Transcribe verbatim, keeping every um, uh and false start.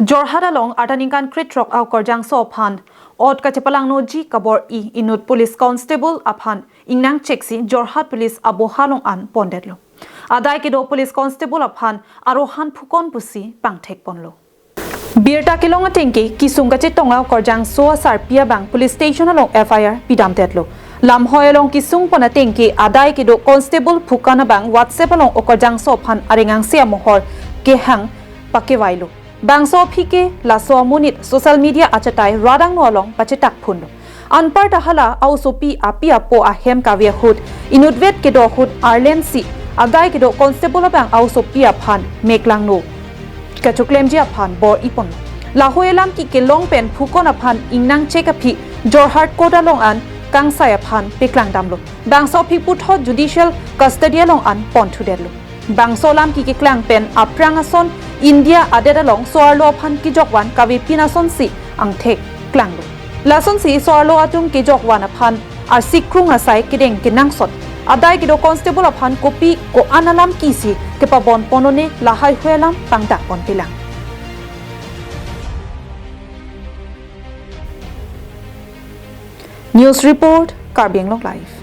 Jorhat along arta ningkan krethrok a-okarjangso aphan ot kachepalangnoji kabor-i inut police constable aphan ingnang cheksi Jorhat police aboha along an pondetlo. Adai kedo police constable aphan arohan phukon pusi pangthek ponlo. Birta kelong atengke kesung kachetong a-okarjangso asarpi abang police station along F I R pidamdetlo. Lamhoi along kesung pon atengke adai kedo constable phukan abang WhatsApp along okarjangso aphan arengangse amohor kehang pakevailo. Bangso aphi ke laso amonit social media achatai radangno along pachetak phunlo. Anparta hala a-osopi api apo ahem kave ahut inutvet kedo ahut arlensi adai kedo constable abang a-osopi aphan meklangno kachoklemji aphan bor-i ponlo. Lahoi alam kekelong pen phukon aphan ingnang chek aphi Jorhat court along an kangsai aphan peklangdamlo. Bangso aphi puthot judicial custody along an ponthudetlo. Bangso alam kekeklang pen aphrang ason India adet along so-arlo aphan kejokvan kavepin asonsi angthek klanglo. Lasonsi so-arlo atum kejokvan aphan arsikrung asai kedeng kenangsot adai kedo constable aphan kopi ko-an alam kisi kepabon ponone lahai hoi alam pangdak ponpilang. News report, Karbi Anglong Live.